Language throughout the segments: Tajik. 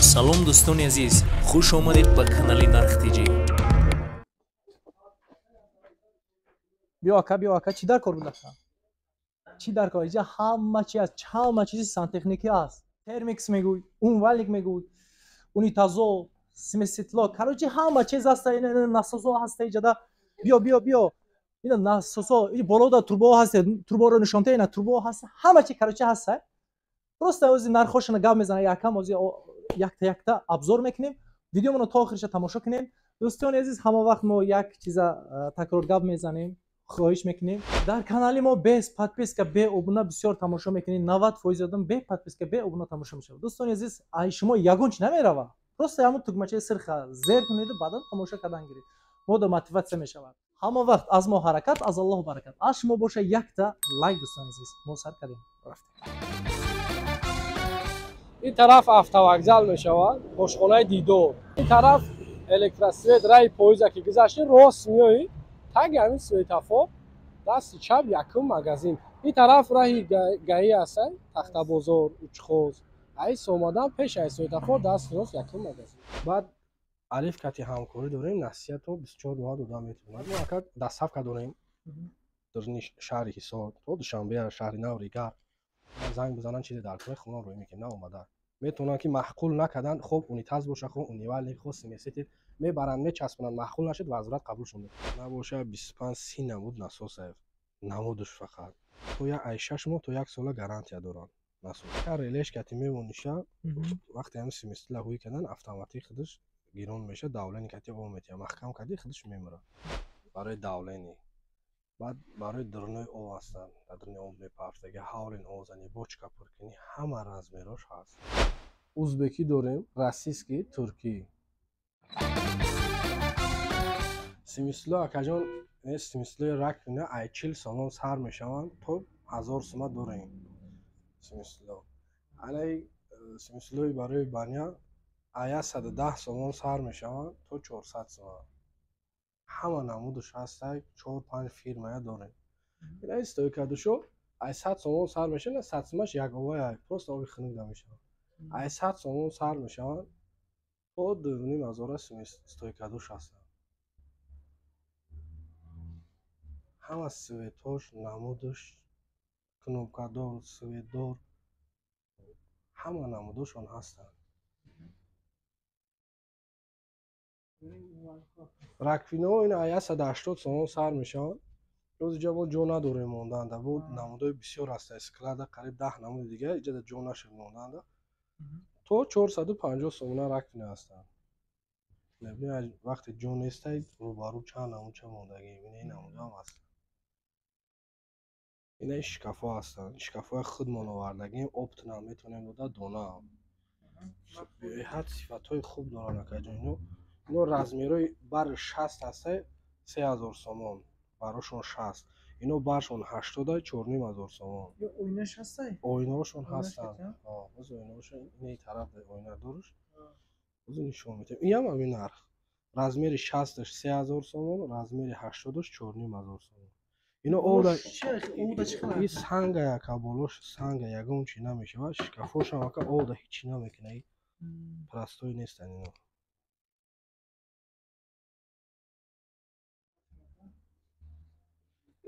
Салом дӯстони азиз, хуш омадед ба канали Нарх ТЖ. Биё ака, биё ака, чӣ дар кор буд ака? Чӣ дар кор? Иҷа ҳама чи аст, ҳама чизи сантехникӣ аст. Термикс мегӯй, умывальник мегӯй, унитазо, смеситло, короче ҳама чиз аст, ина насосо ҳаст иҷада. Биё, биё, биё. Ина насосо, ин болода трубо ҳаст, труборо нишонта, ина трубо ҳаст, ҳама чи короче ҳаст. Просто ози нархошона гап мезана, якам ози якта якта обзор мекунем. Видеомонро то охириша тамошо кунем. Дӯстони азиз, ҳама вақт мо як чиза такрор гап мезанем, хоҳиш мекунем. Дар канали мо без подписка, бе обуна бисёр тамошо мекунед. 90% одам бе подписка, бе обуна тамошо мешавад. Дӯстони азиз, ай шумо ягон чи намерава. Просто ҳамон тугмачаи сирха зер кунеду баъдан тамошо кардан гиред. Мода мотиватсия мешавад. Ҳама вақт аз мо ҳаракат, аз Аллоҳ баракат. Аз шумо боша якта лайк, дӯстони азиз. Мо сар кардем. Рафтем. Ин тараф автовокзал мешавад, бошхонаи Дидор. Ин тараф электросвет, раи поиза ки гузашти, рост меоӣ, таги ҳамин светофор, дасти чап якум магазин. Ин тараф раҳи гаӣ аст, Тахтабозор, Учхоз. Айс омадан пеш аз светофор, дасти рост якум магазин. Баъд Алиф кати ҳамкорӣ дорем, насия то 24 моҳ дода метавонад. Мо ака доставка дорем дар шаҳри Ҳисор, то Душанбе, шаҳри Нав, Ригар. Занг бизананд, чизе дар кор хона рӯй мекунем, наомада. Метавонанд ки маъқул накарданд, хоб унитаз боша, хоб универник, хоб смеситель мебаранд, мечаспонанд, маъқул нашуд, возврат қабулшон мекунанд. Набоша 25-30 намуд насос намудаш фақат. То як ай 6 моҳ то як сола гарантия доранд насос. Ҳар релеш кати мемониша, вақте ҳамин смеситель ҳуй кардан, автоматик худаш гирон меша, давление кати об метиҳад, маҳкам кади худаш мемирад. Барои давление. Баъд барои дурнои об ҳастанд, дар дурни об мепафтаги, ҳавлин об зани, бочка пур кунӣ, ҳама размерош ҳаст. Узбекӣ дорем, российский, туркӣ. Смесло акаҷон, смеслои раковина ай 40 сомон сар мешаванд то 1000 сума дорем. Смесло. Алай смеслои барои баня ай 110 сомон сар мешаванд то 400 сума. Ҳама намудаш ҳастай, 4-5 фирмая дорем. Ина стойкадушо ай 100 сомон сар мешаванд, 100 сумаш як овай, просто оби хунук намешавад. Ай 100 сомон сар мешаванд то 2500 стойкадуш ҳастанд. Ҳама светош, намудаш, кнопкадор, светдор, ҳама намудошон ҳастанд. Раквинаҳо ин ай 180 сомон сар мешаванд. Роз иҷа мо ҷо надорем монданда, бо намудои бисёр ҳаст, склада қариб 10 намуди дига иҷада ҷо нашуд монданда. То 450 сомона раквина ҳастанд. Вақте ҷо нестай, рӯбарӯ чанд намудча мондагӣ, ин намудоам ҳастанд. Ина шкафҳо ҳастанд. Шкафҳои худмон овардагим, оптнам метавонем дода, донаам. Беҳад сифатҳои хуб доранд акаҷон. Ино размерои бар 60 ҳастай, 3000 сомон, барошон 60. Ино баршон 80, 4500 сомон. Ё оинаш ҳастай? Оинаҳошон ҳастанд. Боз оинаҳошон ин тараф оина дораш. Боз нишон медиҳем. Инам ҳамин нарх. Размери 60-аш 3000 сомон, размери 80-аш 4500 сомон. Ино овда ин санга яка болош санга ягон чи намешавад, шкафошам ака овда ҳеч чи намекунад. Простой нестанд ино.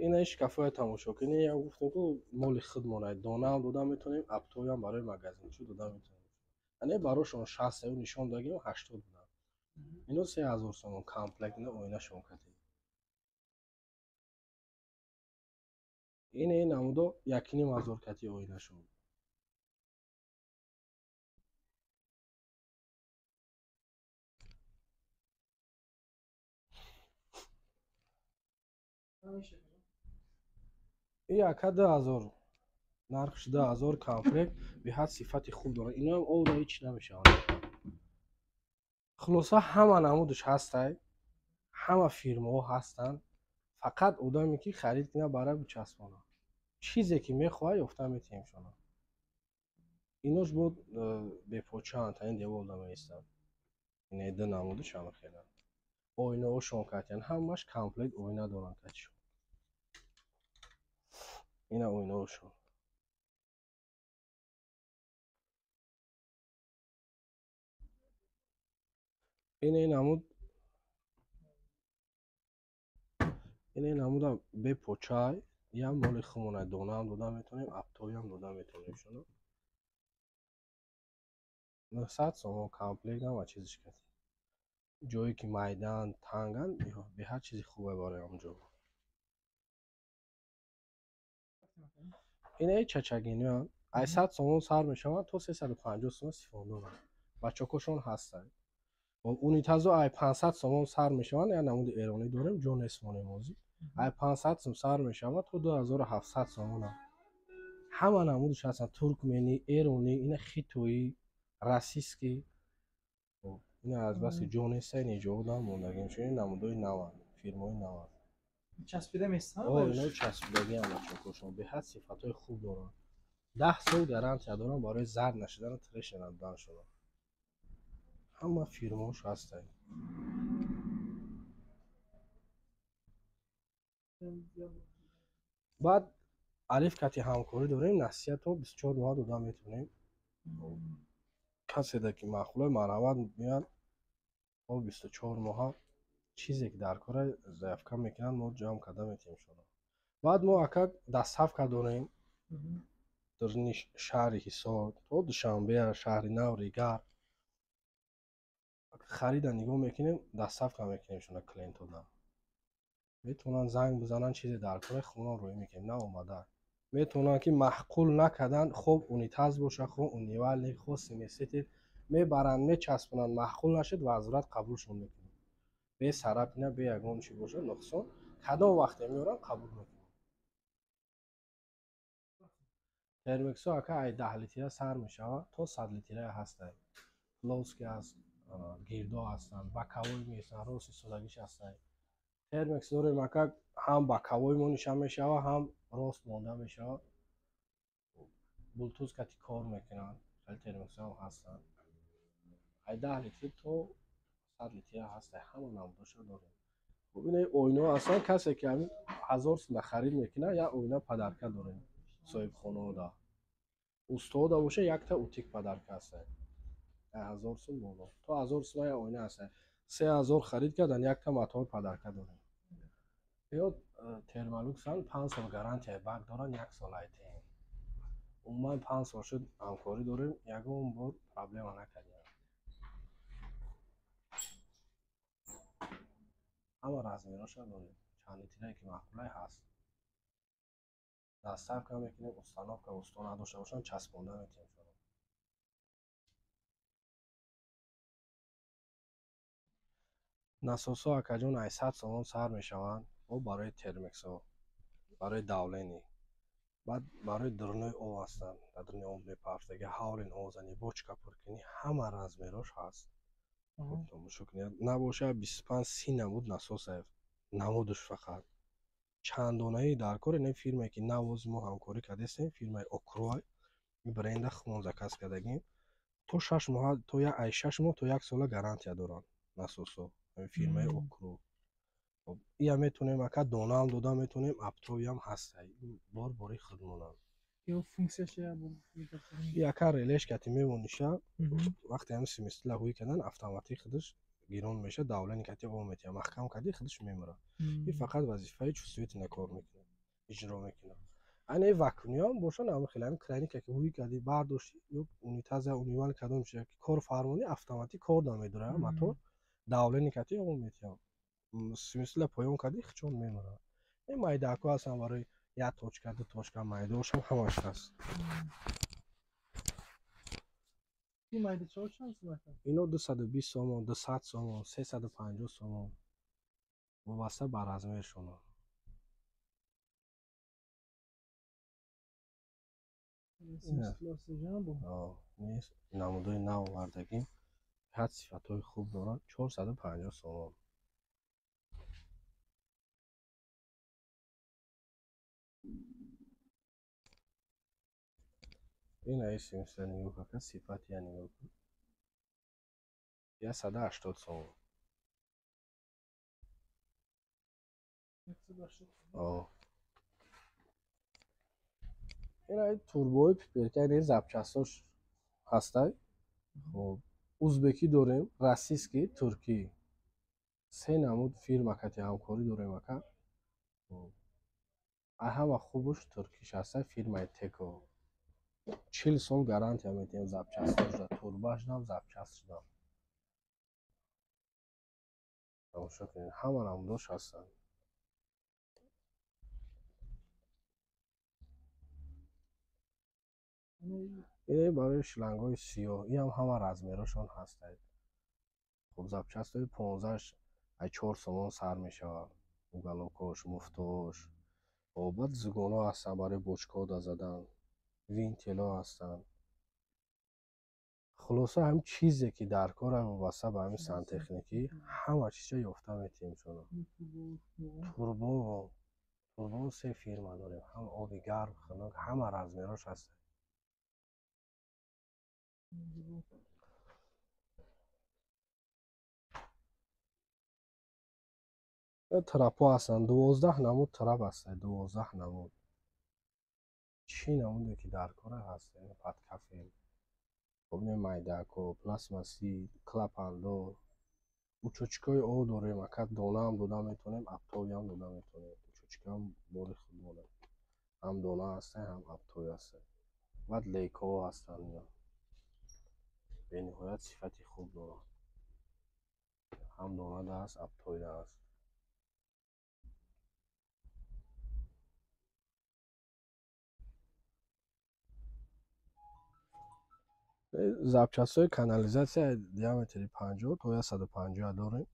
Ина шкафҳоя тамошо кунед, я гуфтем ку моли худмон ай, донаам дода метавонем, аптоям барои магазинчу дода метавонем. Ане барошон 60 аю нишон дагем, 80 буданд. Ино 3000 сомон комплект, ина оинашон катед. Ин намудо 1500 кати оинашон. Ин ака 2000 нархш 2000 комплект, беҳад сифати хуб дорад. Иноам овда ҳеч намешавад. Хулоса ҳама намудаш ҳастай, ҳама фирмаҳо ҳастанд. Фақат одаме ки харид кунад бара бичаспонад. Чизе ки мехоҳад ёфта метиҳемшона. Инош бод бепочаанд, та ин девол намеистад. Ина ду намудаш ҳама хеланд. Оинаҳошон катян, ҳамаш комплект оина доранд катишон. Ина оинаҳошон. Ин намуд, ин намудам бепочай, ям моли хумона, донаам дода метавонем, аптоиам дода метавонем. Шуно 900 сомон комплект ҳама чизиш кардем. Ҷое ки майдан танган, беҳад чизи хубе барои онҷо. Инаи чачагиниан ай 100 сомон сар мешаванд то 350 сомон, сифон доранд, бачакошон ҳастанд. Унитазо ай 500 сомон сар мешаванд, як намуди эронӣ дорем, ҷо нестмонем ҳозир. Ай 500 сом сар мешаванд то 2700 сомонам. Ҳама намудаш ҳастанд: туркменӣ, эронӣ, ина хитоӣ, российский. Ина аз баски ҷо неста, ин иҷодам мондагим, чун ин намудои наванд, фирмаои наванд. Часпида местанд? О, ино часпидагиам, бачакошон беҳад сифатҳои хуб доранд. 10 сол гарантия доранд барои зард нашудану трещина надоданшона. Ҳама фирмаош ҳастанд. Баъд алиф кати ҳамкорӣ дорем, насия то 24 моҳ дода метавонем. Каседа ки маъқулай, марҳамат, меяд то 24 моҳа, чизе ки дар кора заявка мекунанд, мо ҷамъ карда метиҳем шуно. Баъд мо ака доставка дорем дар шаҳри Ҳисор то Душанбе, шаҳри Нав, Регар. Харида нигоҳ мекунем, доставка мекунем шуна клиентода. Метавонанд занг бизананд, чизе дар кора, хона рӯй мекунем, наомада. Метавонанд ки маъқул накарданд, хоб унитаз боша, хоб универник, хоб смеситель, мебаранд, мечаспонанд, маъқул нашуд, возврат қабулшон мекунем. Бе царапина, бе ягон чи боша, нуқсон, кадом вақте меоранд, қабул мекунем. Термексо ака ай 10 литра сар мешавад то 100 литра ҳастанд. Плоский аст, гирдо ҳастанд, боковой меистанд, рост истодагиш ҳастанд. Термекс дорем ака, ҳам боковой мониша мешавад, ҳам рост монда мешавад. Блютуз кати кор мекунанд, хеле термексҳо ҳастанд. Ай 10 литр то 100 литр ҳастанд, ҳама намудоша дорем. Хуб, ин оинаҳо ҳастанд, касе ки ҳамин 1000 сомон харид мекунад, як оина подарка дорем соҳибхонаода. Устода боша, якта утик подарка ҳастанд. 1000 сом боло. То 1000 сом як оина ҳастанд. 3000 харид кардан, якта мотор подарка дорем. Ё термалуксан 5 сол гарантияи бак доранд, 1 сол айтем. Умуман 5 сол шуд ҳамкорӣ дорем, ягон бор проблема накардем. Ҳама размероша дорем, чанд литрае ки маъқулай ҳаст. Доставка мекунем, установка усто надошта бошанд, часпонда метиҳем. Насосҳо акаҷон ай 100 сомон сар мешаванд, о барои термексҳо, барои давлени. Баъд барои дурнои об ҳастанд, дар дурни об мепафтаги, ҳавлин об зани, бочка пур кунӣ, ҳама размерош ҳаст. Тамошо кунед, набошад 25-30 намуд насос намудаш фақат. Чанд донаи дар кор, ин фирмае ки навози мо ҳамкорӣ кардастем, фирмаи Окруай, ин бренда худмон заказ кардагим. То 6 моҳ, то як ай 6 моҳ то 1 сола гарантия доранд насосҳо. Фирмаи Окру. Ия метавонем ака донаам дода метавонем, аптовиам ҳаст. Бор бори худмонам. И ака релеш кати мемониша, вақте ҳами смесителя ҳуй кардан, автоматик худаш гирон меша, давлени кати об метиҳад, маҳкам кади худаш мемирад. И фақат вазифаи чувствительно кор мекунад, иҷро мекунад. Ана вакуумиам бошанд, ҳама хеле ҳами краника ки ҳуй кади, бардошти, ё унитаза, универник кадом чиз ки кор фармонӣ, автоматик кор намедорад, мотор давлени кати об метиҳад. Смесителя поён кади, хичон мемирад. Ин майдако ҳастанд барои як точка, ду точка, майдаошам ҳамаш ҳаст. Ино 220 сомон, 200 сомон, 350 сомон, вобаста ба размершон. Намудои нав овардагим, ҳад сифатҳои хуб доранд, 450 сомон. Ин аи смесителя нигоҳ кун, ака, сифати я нигоҳ кун. 180 сомон. Ин аи турбои пиперка, ин запчастош ҳастай. Хоб, Узбекӣ дорем, российский, туркӣ. Се намуд фирма кати ҳамкорӣ дорем ака. Ҳама хубуш туркиш аста, фирмаи Теко. 40 сол гарантия медиҳем запчастошда, турбашдам, запчастшдам. Тамошо кунед, ҳама намудош ҳастанд. Ин барои шлангҳои сиёҳ, инам ҳама размерошон ҳастанд. Хуб, запчастҳои 15-ш ай 4 сомон сар мешавад. Уголокош, муфтош. Баъд зугонҳо ҳастанд барои бочкаҳо да задан, винтелҳо ҳастанд. Хулоса, ҳам чизе ки дар кор вобаста ба ҳамин сантехникӣ, ҳама чиза ёфта метиҳем шуно. Турбо се фирма дорем, ҳам оби гарм, хунук, ҳама размерош ҳастанд. Трапҳо ҳастанд, 12 намуд трап ҳастанд, 12 намуд. Чӣ намуде ки дар кор ҳаст, падкафел, хоб не майдако, пластмасси, клапандор, учочкаҳои об дорем, ака донаам дода метавонем, оптовиам дода метавонем. Учочкаам бори худ дорем. Ҳам дона ҳастанд, ҳам оптови ҳастанд. Баъд лейкаҳо ҳастанд, бениҳоят сифати хуб доранд. Ҳам донада ҳаст, оптовида ҳаст. Запчастҳои канализатсия диаметри 50 то 150 дорем.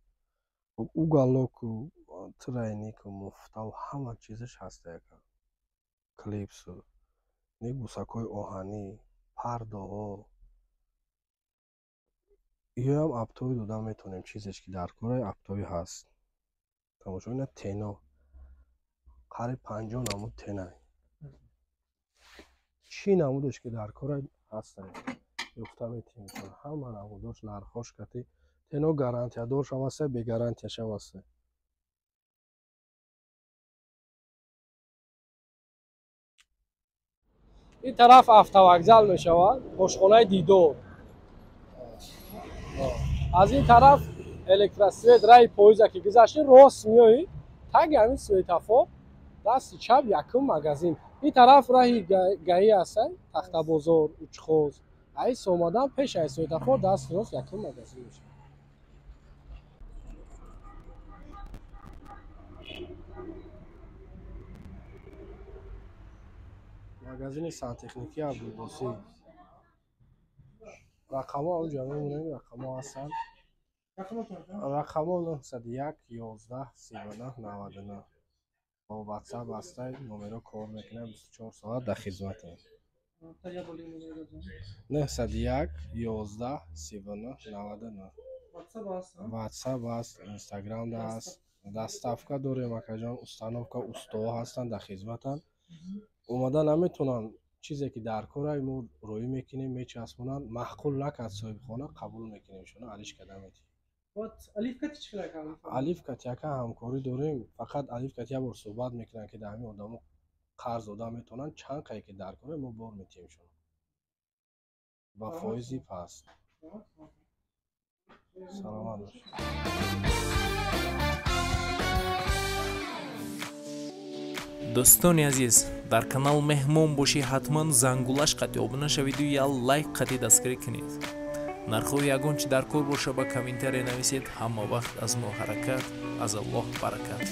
Уголоку, тройнику, муфтаву ҳама чизаш ҳаста яка. Клипсу, гусакҳои оҳанӣ, пардаҳо. Иёам оптовӣ дода метавонем, чизеш ки дар кора оптовӣ ҳаст. Тамошо ина тено. Қариб 50 намуд тена. Чӣ намудеш ки дар кора ҳаста. Ёфта метавонем. Ҳама намудош, нархош кати тено гарантиядоршам ҳаста, бегарантияшам ҳаста. Ин тараф автовокзал мешавад, ошхонаи Дидор. Аз ин тараф электросвет раи поиза ки гузашти, рост меоӣ, таги ҳамин светофор, дасти чап якум магазин. Ин тараф раҳи гаӣ аст, Тахтабозор, Учхоз. Айс омадан пеш аз светофор дасти рост якум магазин мешавад. Магазини сантехникии Абдулбосӣ. Рақамҳо онҷо мемонем, рақамҳо ҳастанд. Рақамҳо 901 11 39 99. Бо WhatsApp ҳастанд, номерҳо кор мекунанд, 24 соат дар хизматем. 901 11 39 99. WhatsApp аст, Instagram аст, доставка дорем акаҷон, установка устоҳо ҳастанд, дар хизматанд. Омада наметавонанд, чизе ки дар кора мо роӣ мекунем, мечаспонанд, маъқул накард соҳибхона, қабул мекунем, шуно алиш карда метиҳем. Алиф кати яка ҳамкорӣ дорем, фақат алиф кати як бор суҳбат мекунанд, ки дар ҳамин одамо қарз дода метавонанд, чанд қае ки дар кора мо бор метиҳем шуно. Ба фоизи паст. Саломат бошед. Дӯстони азиз, дар канал меҳмон бошӣ, ҳатман зангулаш қатъи обуна шавиду я лайк қатъи дастгирӣ кунед. Нархҳои ягон чӣ дар кор боша ба комментария нависед. Ҳама вақт аз мо ҳаракат, аз Аллоҳ баракат.